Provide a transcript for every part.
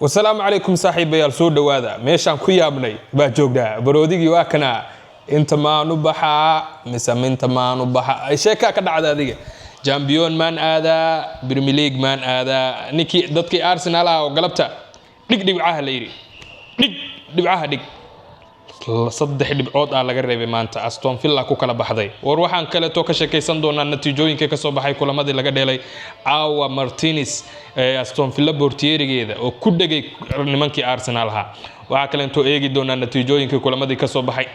Wasalaamu calaykum, saaxiibayaal, soo dhowaada. Meeshaan ku yaabnay baa joognaa. Baroodigii waa kana. Inta maanu baxaa mise minta maanu baxa? Sheekaa ka dhacda adiga. Champion maan aadaa, Premier League maan aadaa? Ninkii dadkii Arsenal ah oo galabta dhig dhibcaha la yidhi, dhig dhibcaha, dhig saddex dhibcood ah laga reebay maanta. Aston Villa ku kala baxday. War, waxaan kaleeto ka sheekaysan doonaa natiijooyinka ka soo baxay kulamadii laga dheelay caawa. Martinez ee Aston Villa bortierigeeda oo ku dhegay nimankii Arsenal ahaa. Waxaa kaleeto eegi doonaa natiijooyinkii kulamadii ka soo baxay.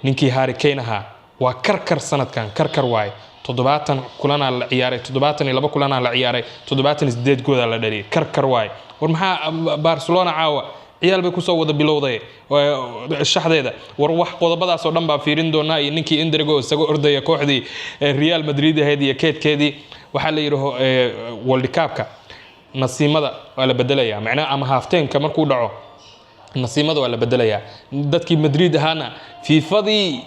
Ninkii Harry Kane ahaa waa karkar sanadkan, karkar waaye. 70 kulanaa la ciyaaray, 72 kulanaa la ciyaaray, 78 goodaa la dhaliyay. Karkar waaye. War, maxaa Barcelona caawa ciyaal bay kusoo wada bilowday shaxdeeda? War, wax qodobadaas oo dhan baa fiirin doonaa, iyo ninkii Endrick oo isaga ordaya kooxdii Real Madrid ahayd iyo keedkeedii. Waxaa la yidhi World Cupka nasiimada waa la bedelayaa, macnaha ama half-timeka markuu dhaco nasiimada waa la bedelayaa. Dadkii Madrid ahaana FIFAdii,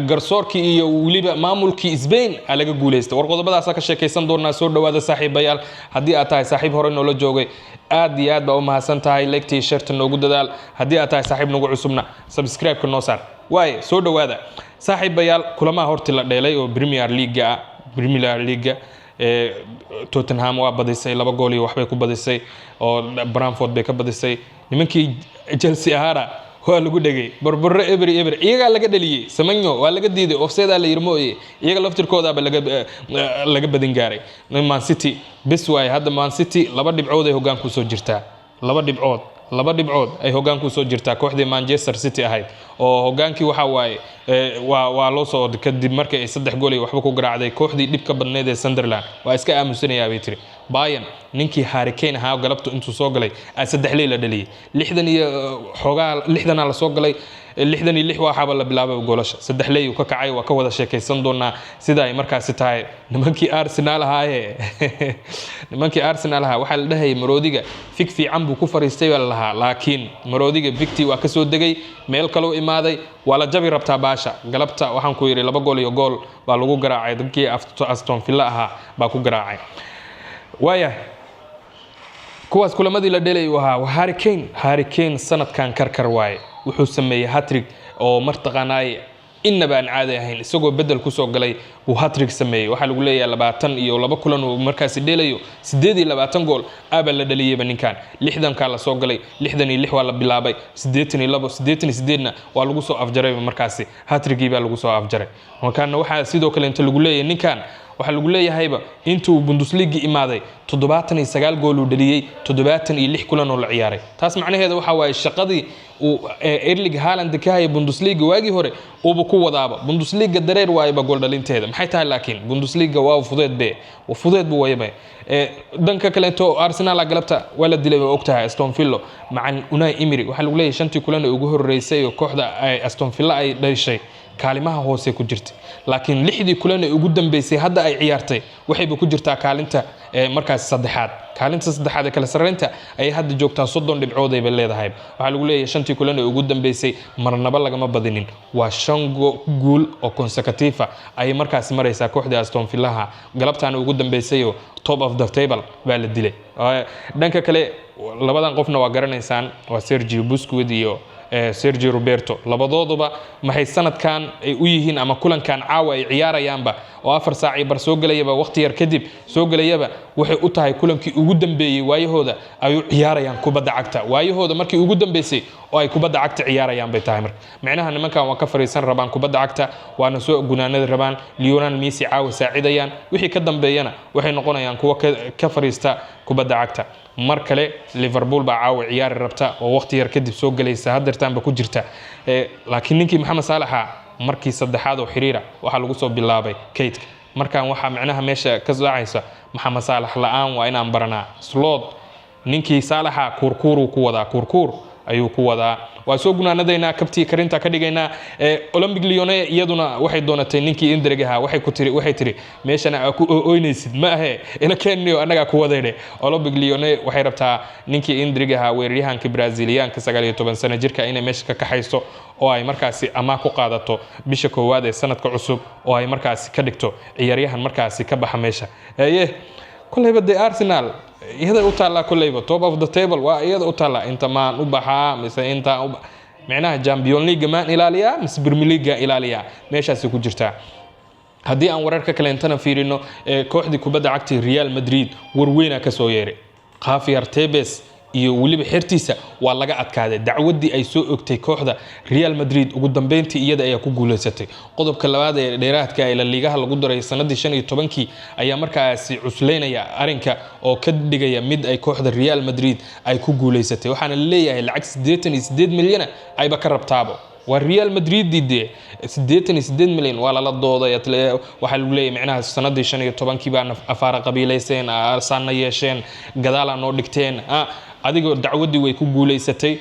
garsoorkii iyo weliba maamulkii Spain aa laga guuleystay. War, qodobadaasaa ka sheekaysan doonaa. Soo dhowaada, saaxiibayaal. Haddii aad tahay saaxiib hore noola joogay, aad iyo aad baa u mahadsan tahay. Like-tii, share-ta noogu dadaal. Haddii aad tahay saaxiib nagu cusubna, subscribe-ka noo saar waaye. Soo dhowaada, saaxiibayaal. Kulamaha horti la dheelay oo Premier League ah, Premier League Tottenham waa badisay, laba gool iyo waxbay ku badisay oo Brentford bay ka badisay. Nimankii Chelsea ahaana waa lagu dhegay, barbaro 0-0. Iyagaa laga dhaliyey. Semenyo waa laga diiday, offside la yiri mooye, iyaga laftirkoodaaba laga badin gaaray. Man City bes waaye hadda. Man City laba dhibcood ay hoggaan kusoo jirtaa, laba dhibcood, laba dhibcood ay hoggaan kusoo jirtaa kooxdii Manchester City ahayd, oo hoggaankii waxa waaye waa loo soo orday kadib markii ay saddex gool iyo waxba ku garaacday kooxdii dhibka badneyd ee Sunderland. Waa iska aamusanayaa bay tiri. Bayern, ninkii Harry Kane ahaa galabtu intuu soo galay aa saddex ley la dhaliyay. 60 iyo xoogaa, 60-aa la soo galay, 66 waxaaba la bilaabay goolasha. Saddex ley uu ka kacay. Waa ka wada sheekaysan doonaa sida ay markaasi tahay. Nimankii Arsenal ahaaye, nimankii Arsenal ahaa waxaa la dhahayay maroodiga fig fiican buu ku fariistay baa la lahaa, laakiin maroodiga figtii waa kasoo degay, meel kaleu imaaday. Waa la jabi rabtaa baasha. Galabta waxaan ku yidhi laba gool iyo gool baa lagu garaacay. Dadkii Aston Villa ahaa baa ku garaacay. Waayahay, kuwaas kulamadii la dhelay uu ahaa. Harry Kane, Harry Kane sanadkan karkar waaye. Wuxuu sameeyey hat-trick oo martaqaanaay innaba aan caadi ahayn. Isagoo bedel kusoo galay uu hat-trick sameeyey. Waxaa lagu leeyahay 22 kulan uu markaasi dhelayo, 28 gool aabaa la dhaliyeyba ninkan. 60-kaa la soo galay, 66 waa la bilaabay, 82, 88-na waa lagu soo afjarayba. Markaasi hat-trickgii baa lagu soo afjaray. Markaana waxaa sidoo kale inta lagu leeyahay ninkan, waxaa lagu leeyahayba intuu Bundesliga imaaday 79 gool uu dhaliyey 76 kulan oo la ciyaaray. Taas macnaheeda waxa waaye shaqadii uu Erling Haaland ka hayay Bundesliga waagii hore uuba ku wadaaba. Bundesliga dareer waayaba gool dhalinteeda maxay tahay? Laakiin Bundesliga waa fudeed be, fudeed bu wayaba. Dhanka kaleeto Arsenal galabta waa la dilay, waa ogtahay, Aston Villa macan Unai Emery. Waxaa lagu leeyahay shantii kulan ee ugu horeysay oo kooxda Aston Villa ay dhashay kaalimaha hoose ku jirtay, laakiin lixdii kulan ee ugu dambeysay hadda ay ciyaartay waxayba ku jirtaa kaalinta markaas saddexaad. Kaalinta saddexaad ee kala sarreynta ayay hadda joogtaa, 30 dhibcood ayba leedahay. Waxaa lagu leeyahay shantii kulan ee ugu dambeysay marnaba lagama badinin. Waa shan guul oo consecutive ayay markaasi maraysaa kooxdii Aston Villaha. Galabtaana ugu dambeysayoo top of the table baa la dilay. Dhanka kale, labadan qofna waa garanaysaan, waa Sergio Busquets iyo Sergio Roberto. Labadooduba maxay sanadkan ay u yihiin ama kulankan caawa ay ciyaarayaanba oo 4 saac iyo bar soo gelayaba, waqti yar kadib soo gelayaba, waxay u tahay kulankii ugu dambeeyey waayahooda ay u ciyaarayaan kubadda cagta, waayahooda markii ugu dambeysay oo ay kubadda cagta ciyaarayaan bay tahay. Marka micnaha nimankan waa ka fariisan rabaan kubadda cagta, waana soo gunaanadi rabaan. Lionel Messi caawa saacidayaan, wixii ka dambeeyana waxay noqonayaan kuwo ka fariista kubadda cagta. Mar kale Liverpool baa caawa ciyaari rabta oo waqti yar kadib soo gelaysa, hadeertaanba ku jirta. Laakiin ninkii Maxamed Saalaxa markii saddexaad oo xiriira waxaa lagu soo bilaabay kaydka. Markaan waxaa micnaha meesha ka dhacaysa, Maxamed Saalax la-aan waa inaan baranaa. Slot ninkii Saalaxa kuurkuuruu ku wadaa, kuurkuur ayuu ku wadaa. Waa soo gunaanadaynaa, kabtii karinta ka dhigaynaa. Olympique Lyonnais iyaduna waxay doonatay ninkii Endrick ahaa. Waxay ku tiri, waxay tiri meeshana aa ku ooynaysid ma ahe, ina keeniyo, annagaa ku wadayne. Olympique Lyonnais waxay rabtaa ninkii Endrick ahaa, weeraryahanka Braziliyaanka 19 sano jirka, inay meesha ka kaxayso oo ay markaasi amaah ku qaadato bisha koowaad ee sanadka cusub, oo ay markaasi ka dhigto ciyaaryahan markaasi ka baxa meesha. Haye. Kolleyba dee Arsenal iyada u taallaa, kolleyba top of the table waa iyada u taallaa. Inta maan u baxaa mise intaan u micnaha Champion League maan ilaaliyaa mise Premier League ilaaliyaa? Meeshaasay ku jirtaa. Haddii aan wararka kaleentana fiirino, kooxdii kubadda cagta Real Madrid warweyna ka soo yeeray. Javier Tebes iyo weliba xertiisa waa laga adkaaday. Dacwaddii ay soo ogtay kooxda Real Madrid ugu dambeyntii iyada ayaa ku guuleysatay. Qodobka labaad ee dheeraadka ee La Ligaha lagu daray sanadii 15-kii ayaa markaasi cusleynaya arrinka oo ka dhigaya mid ay kooxda Real Madrid ay ku guuleysatay. Waxaana leeyahay lacag 88 milyana ayba ka rabtaabo. Waa Real Madrid dee, 88 milyan waa lala dooday. Waxaa lagu leeyahay micnaha sanadii 15-kii baa afaara qabiilayseen, arsaanna yeesheen, gadaalaa noo dhigteen. Adigoo dacwaddii way ku guuleysatay.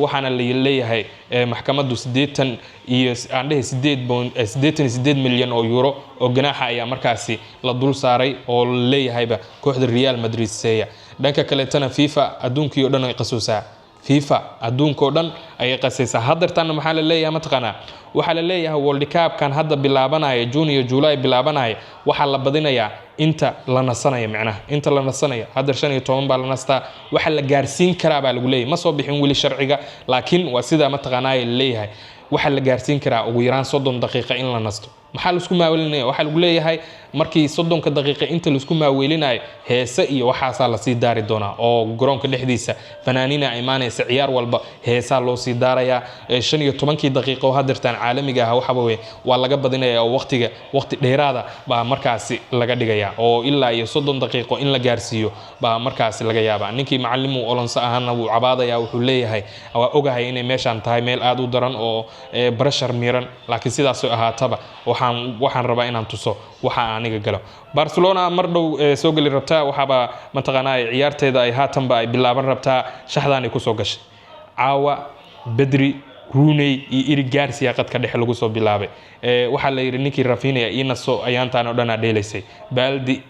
Waxaana la leeyahay maxkamaddu siddeetan iyo aan dhehe sideed 88 milyan oo euro oo ganaaxa ayaa markaasi la dul saaray oo la leeyahayba kooxda Real Madrid seeya. Dhanka kaleetana FIFA adduunkii oo dhan ay qasoosaa. FIFA adduunka oo dhan ayay qasaysaa. Hadeertaana maxaa la leeyahay mataqaanaa? Waxaa la leeyahay World Cupkan hadda bilaabanaya June iyo July bilaabanaya, waxaa la badinayaa inta la nasanaya. Micnaha inta la nasanaya hadda 15 baa la nastaa, waxaa la gaarsiin karaa baa lagu leeyahay. Ma soo bixin weli sharciga, laakiin waa sida mataqaanaa la leeyahay, waxaa la gaarsiin karaa ugu yaraan 30 daqiiqa in la nasto. Maxaa laisku maawelinaya? Waxaa lagu leeyahay markii 30-ka daqiiqa inta laisku maaweelinayo, heese iyo waxaasaa lasii daari doonaa oo garoonka dhexdiisa fanaaniina imaanaysa, ciyaar walba heesaa loo sii daarayaa. 15-kii daqiiqa oo hadeertaan caalamiga ah waxaba wey waa laga badinaya oo waqtiga waqti dheeraada baa markaasi laga dhigaya oo ilaa iyo 30 daqiiqo in la gaarsiiyo baa markaasi laga yaabaa. Ninkii macalimu Alonso ahaana wuu cabaadaya. Wuxuu leeyahay waa ogahay inay meeshaan tahay meel aad u daran oo pressure miiran, laakiin sidaasoo ahaataba waxaan rabaa inaan tuso waxa aniga galo. Barcelona mar dhow soo geli rabtaa. Waxaaba mataqaanaa ciyaarteeda ay haatanba ay bilaaban rabtaa. Shaxdan ay kusoo gashay caawa: Pedri, Rooney iyo Eric Garcia qadka dhexe lagu soo bilaabay. Waxaa la yidhi ninkii Raphinha ii naso, ayaantaan oo dhan aa dheelaysay. Balde,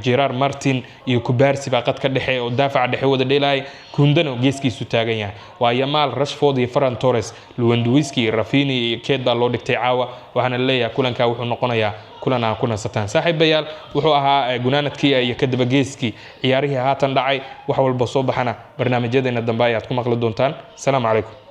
Gerard Martin iyo Cubarsi baa qadka dhexe oo daafaca dhexe wada dheelaya. Koundéna geeskiisu taagan yahay. Waa Yamal, Rashford iyo Ferran Torres. Lewandowski iyo Raphinha iyo keed baa loo dhigtay caawa. Waxaana leeyahay kulankaa wuxuu noqonayaa kulan aan ku nasataan. Saaxiibayaal, wuxuu ahaa gunaanadkii iyo kadabageeskii ciyaarihii haatan dhacay. Wax walba soo baxana barnaamijyadeena dambe ayaad ku maqli doontaan. Asalaamu calaykum.